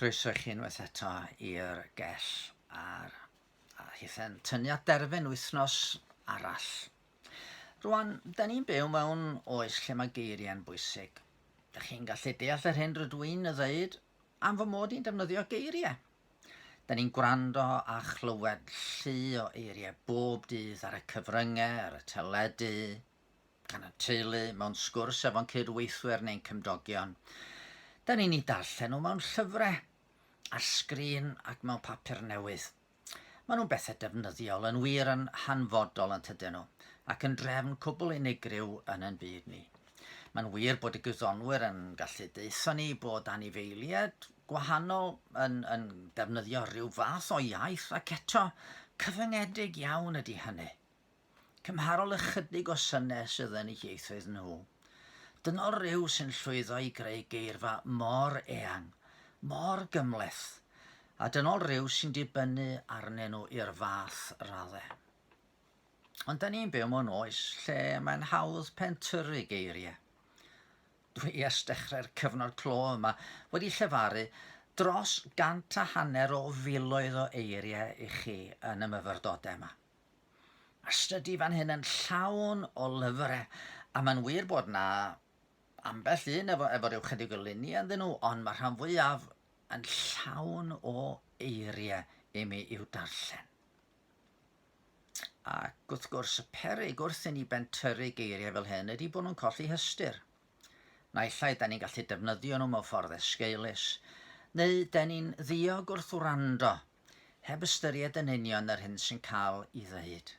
Croeso i chi unwaith eto i'r gell a'r a hithen tynnu at derfyn wythnos arall. Rwan, da ni'n byw mewn oes lle mae geiriau'n bwysig. Da chi'n gallu deall yr hyn rydw i'n y ddeud am fy mod i'n defnyddio geiriau. Da ni'n gwrando a chlywed llu o eiriau bob dydd ar y cyfryngau, ar y teledu, gan y teulu, mewn sgwrs efo'n cyd-weithwyr neu'n cymdogion. Da ni'n eu darllen nhw mewn llyfrau, ar sgrin ac mewn papur newydd. Maen nhw'n bethau defnyddiol, yn wir yn hanfodol yn tydyn nhw, ac yn drefn cwbl unigryw yn ein byd ni. Mae'n wir bod y gwyddonwyr yn gallu deutho ni bod anifeiliaid gwahanol yn, yn defnyddio rhyw fath o iaith ac eto cyfyngedig iawn ydy hynny. Cymharol ychydig o synau sydd yn eu hieithoedd nhw. Dynol ryw sy'n llwyddo i greu geirfa mor eang, mor gymhleth, a dynol ryw sy'n dibynnu arnyn nhw i'r fath raddau. Ond da ni'n byw mewn oes lle mae'n hawdd pentyrru geiriau. Dwi ers dechrau'r cyfnod clo yma wedi llefaru dros 150 o filoedd o eiriau i chi yn y myfyrdodau yma. Mae'r stydi fan hyn yn llawn o lyfrau, a mae'n wir bod na ambell un efo, efo rhyw chydig o luniau ynddyn nhw, ond mae'r rhan fwyaf yn llawn o eiriau i mi i'w darllen. Ac wrth gwrs, y peryg wrth i ni bentyrru geiriau fel hyn ydy bod nhw'n colli hystyr. Naill ai da ni'n gallu defnyddio nhw mewn ffordd esgeulus, neu da ni'n ddiog wrth wrando heb ystyried yn union yr hyn sy'n cael ei ddeud.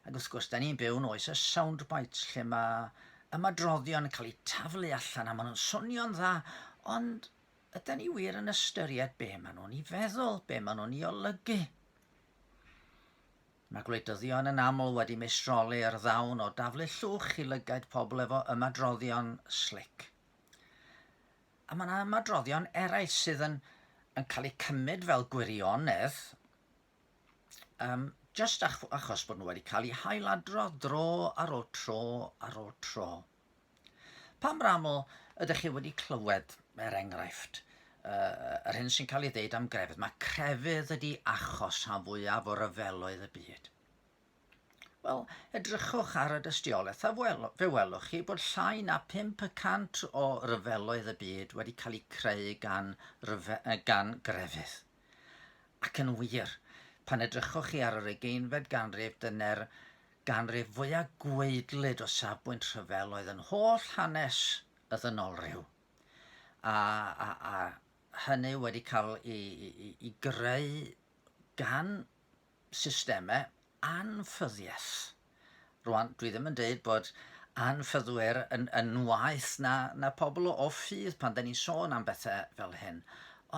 Ac wrth gwrs, da ni'n byw yn oes y soundbites lle mae ymadroddion yn cael eu taflu allan a maen nhw'n swnio'n dda, ond ydy ni wir yn ystyried be maen nhw'n ei feddwl, be maen nhw'n ei olygu? Mae gwleidyddion yn aml wedi meistroli'r ddawn o daflu llwch i lygaid pobl efo ymadroddion slic. A mae yna ymadroddion eraill sydd yn, yn cael eu cymryd fel gwirionedd, um, just ach achos bod nhw wedi cael eu hailadrodd dro ar ôl tro ar ôl tro. Pa mor aml ydych chi wedi clywed, er enghraifft, uh, yr hyn sy'n cael ei ddeud am grefydd? Mae crefydd ydi achos rhan fwyaf o ryfeloedd y byd. Wel, edrychwch ar y dystiolaeth a fe welwch chi bod llai na 5 y cant o ryfeloedd y byd wedi cael eu creu gan, ryfe, gan grefydd. Ac yn wir, pan edrychwch chi ar yr ugeinfed ganrif, dyna'r ganrif fwyaf gwaedlyd o safbwynt rhyfeloedd yn holl hanes y ddynolryw. A, a, a hynny wedi cael ei, ei, ei greu gan systemau anffyddiaeth. Rwan, dwi ddim yn deud bod anffyddwyr yn, yn waeth na, na pobl o, o ffydd pan da ni'n sôn am bethau fel hyn,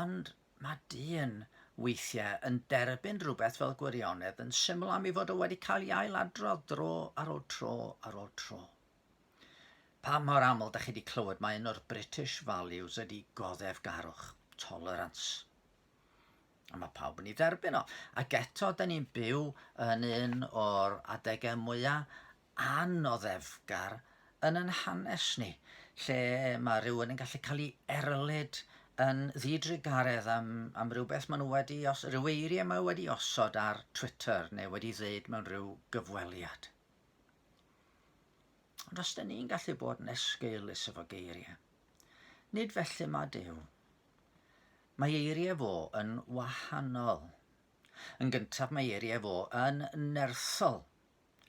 ond mae dyn weithiau yn derbyn rhywbeth fel gwirionedd yn syml am ei fod o wedi cael ei ailadrodd dro ar ôl tro ar ôl tro. Pa mor aml da chi wedi clywed mae un o'r British values ydy goddefgarwch, tolerance. A mae pawb yn ei dderbyn o. Ac eto, da ni'n byw yn un o'r adegau mwyaf anoddefgar yn yn hanes ni, lle mae rhywun yn gallu cael ei erlid yn ddidrugaredd am, am rhywbeth maen nhw wedi, os, rhyw eiriau maen nhw wedi osod ar Twitter neu wedi ddeud mewn rhyw gyfweliad. Ond os da ni'n gallu bod yn esgeulus efo geiriau, nid felly mae Duw. Mae eiriau fo yn wahanol. Yn gyntaf mae eiriau fo yn nerthol.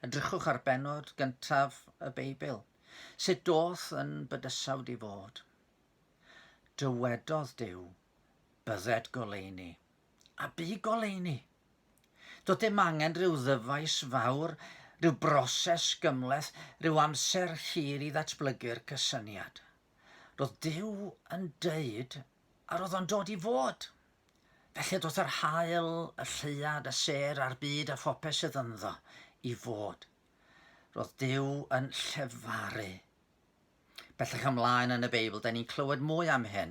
Edrychwch ar bennod gyntaf y Beibl. Sut doth yn bydysawd i fod? Dywedodd Duw, bydded goleuni. A bu goleuni. Doedd dim angen rhyw ddyfais fawr, rhyw broses gymhleth, rhyw amser hir i ddatblygu'r cysyniad. Roedd Duw yn deud a roedd o'n dod i fod. Felly doedd yr haul, y lleuad, y sêr a'r byd a phopeth sydd ynddo i fod. Roedd Duw yn llefaru. Bellach ymlaen yn y Beibl, da ni'n clywed mwy am hyn.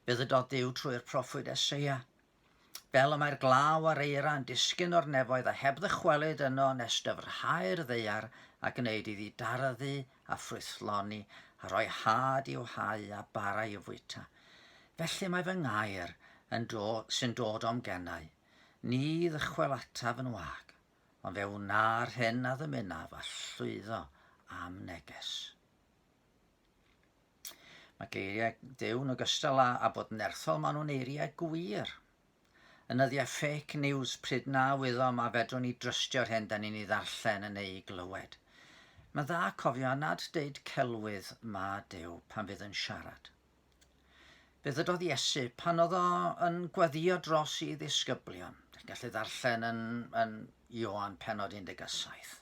Fe ddydodd Duw trwy'r proffwyd Eseia. Fel y mae'r glaw a'r eira yn disgyn o'r nefoedd a heb ddychwelyd yno nes dyfrhau'r ddaear a gwneud iddi darddu a ffrwythloni a rhoi had i'w hau a bara i'w fwyta. Felly mae fy ngair yn do, sy'n dod o'm gennau. Ni ddychwel ataf yn wag, ond fe wna'r hyn a ddymunaf a llwyddo am neges. Mae geiriau Duw yn ogystal â, â bod yn nerthol, maen nhw'n eiriau gwir. Yn nyddiau fake news pryd na wyddom a fedrwn ni drystio'r hyn da ni'n ei ddarllen yn ei glywed. Mae'n dda cofio nad deud celwydd mae Duw pan fydd yn siarad. Fe ddydodd Iesu pan oedd o yn gweddïo dros i ddisgyblion. Dych chi'n gallu ddarllen yn, yn Ioan penod 17.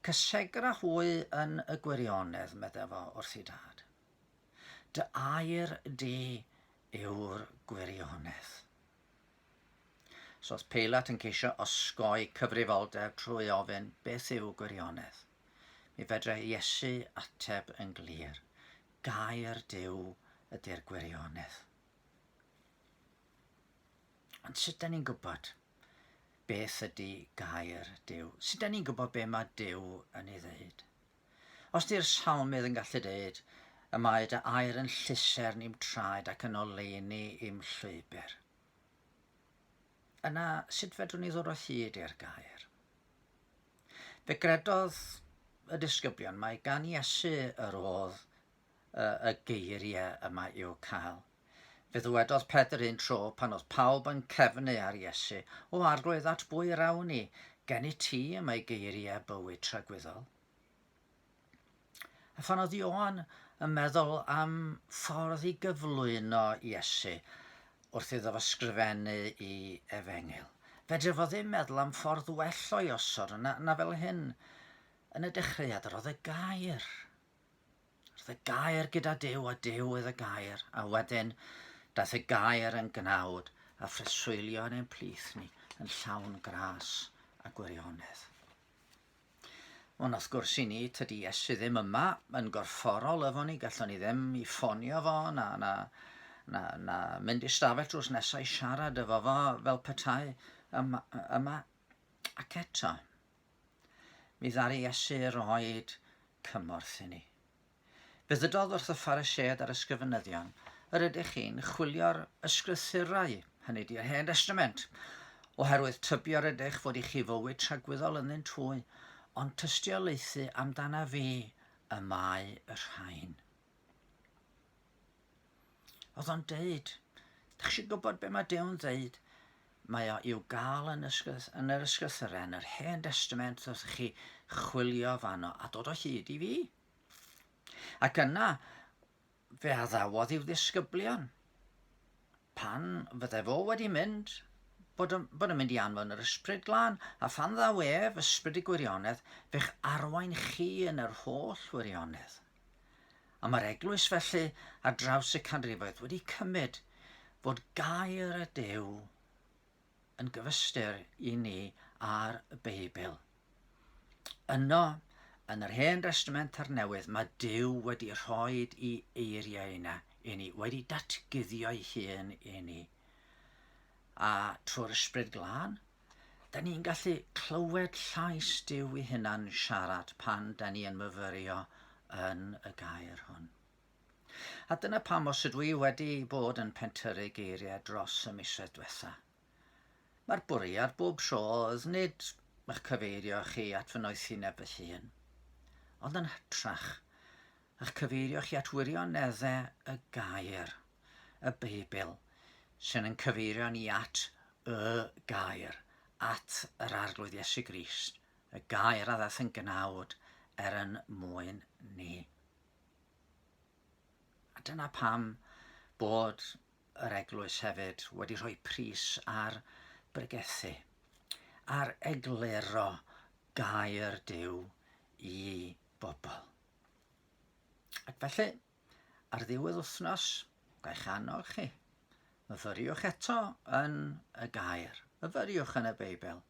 Cysegra hwy yn y gwirionedd, meddai fo wrth ei dad. Dy air di yw'r gwirionedd. So oedd Peilat yn ceisio osgoi cyfrifoldeb trwy ofyn beth yw gwirionedd. Mi fedrai Iesu ateb yn glir, gair Duw ydy'r gwirionedd. Ond sut da ni'n gwybod beth ydy gair Duw? Sut da ni'n gwybod be mae Duw yn ei ddeud? Os di'r salmydd yn gallu deud, Y mae dy air yn llusern i'm traed ac yn oleuni i'm llwybr. Yna, sut fedrwn ni ddod o hyd i'r gair? Fe gredodd y disgyblion mai gan Iesu yr oedd y, y geiriau yma i'w cael. Fe ddywedodd Pedr un tro pan oedd pawb yn cefnu ar Iesu, O Arglwydd, at bwy yr awn ni? Gennyt ti y mae geiriau bywyd tragwyddol. A phan oedd Ioan yn meddwl am ffordd i gyflwyno Iesu wrth iddo fo sgrifennu i efengyl, fedre fo ddim meddwl am ffordd well o'i osod na, na fel hyn. Yn y dechreuad yr oedd y gair. Roedd y gair gyda Duw a Duw oedd y gair, a wedyn daeth y gair yn gnawd a phreswylio yn ein plith ni yn llawn gras a gwirionedd. Ond wrth gwrs i ni, tydi Iesu ddim yma yn gorfforol efo ni, gallwn ni ddim i ffonio fo na, na, na, na mynd i stafell drws nesau i siarad efo fo fel petai yma, yma. Ac eto, Mi ddaru Iesu roed cymorth i ni. Fe ddydodd wrth y Phariseaid a'r ysgrifenyddion, Yr ydych chi'n chwilio'r ysgrythurau, hynny ydy yr Hen Destament, oherwydd tybio'r ydych fod i chi fywyd tragwyddol ynddynt hwy, ond tystiolaethu amdanaf fi y mae y rhain. Oedd o'n deud, dych chi eisiau gwybod be mae Duw'n ddeud? Mae o i'w gael yn, ysgryth, yn yr ysgrythurau, yn yr Hen Testament, wrth chi chwilio fanno a dod o hyd i fi. Ac yna, fe addawodd i'w ddisgyblion. Pan fydde fo wedi mynd, bod yn, bod yn mynd i anfon yr ysbryd glân, a phan ddaw ef, ysbryd y gwirionedd, fe'ch arwain chi yn yr holl wirionedd. A mae'r eglwys felly ar draws y canrifoedd wedi cymryd fod gair y Duw yn gyfystyr i ni a'r Beibl. Yno, yn yr Hen Destament a'r Newydd, mae Duw wedi rhoi i eiriau yna i ni, wedi datguddio'i hun i ni. A trwy'r Ysbryd Glân, Da ni'n gallu clywed llais Duw ei hunan siarad pan da ni yn myfyrio yn y gair hwn. A dyna pam os ydw i wedi bod yn pentyrru geiriau dros y misoedd diwetha. Mae'r bwriad bob tro oedd nid eich cyfeirio chi at fy noethineb fy hun, ond yn hytrach, eich cyfeirio chi at wirioneddau y gair, y Beibl, sy'n yn cyfeirio ni at y Gair, at yr Arglwydd Iesu Grist, y Gair a ddaeth yn gnawd er yn mwyn ni. A dyna pam bod yr eglwys hefyd wedi rhoi pris ar bregethu, ar egluro gair Duw i bobl. Ac felly, Ar ddiwedd wythnos, ga'ch annog chi. Myfyriwch eto yn y gair. Myfyriwch yn y Beibl.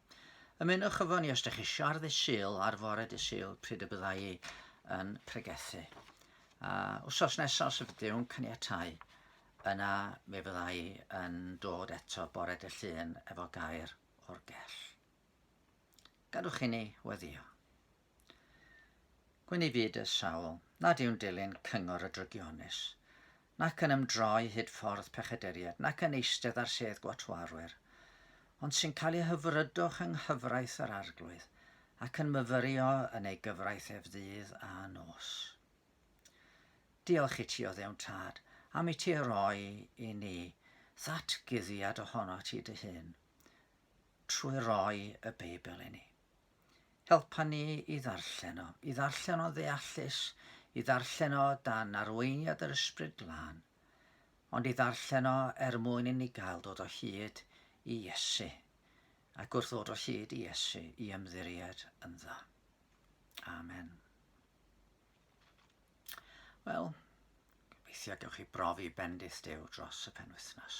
Ymunwch efo ni os ydych chi eisiau ar ddydd Sul, ar fore dydd Sul, pryd y bydda i yn pregethu. A wsos nesaf, os ydy Duw'n caniatau, yna mi fydda i yn dod eto bore dy Llun efo gair o'r gell. Gadwch i ni weddio. Gwyn ei fyd y sawl nad yw'n dilyn cyngor y drygionus, Nac yn ymdroi hyd ffordd pechaduriaid, nac yn eistedd ar sedd gwatwarwyr, ond sy'n cael ei hyfrydwch yng nghyfraith yr Arglwydd, ac yn myfyrio yn ei gyfraith ef ddydd a nos. Diolch i ti, o Dduw Tad, am i ti roi i ni ddatguddiad ohonot ti dy hun, trwy roi y Beibl i ni. Helpa ni i ddarllen o, i ddarllen o'n ddeallus, i ddarllen o dan arweiniad yr Ysbryd Glân, ond i ddarllen o er mwyn i ni gael dod o hyd i Iesu, ac wrth ddod o hyd i Iesu, i ymddiried ynddo. Amen. Wel, gobeithio gewch chi brofi bendith Duw dros y penwythnos.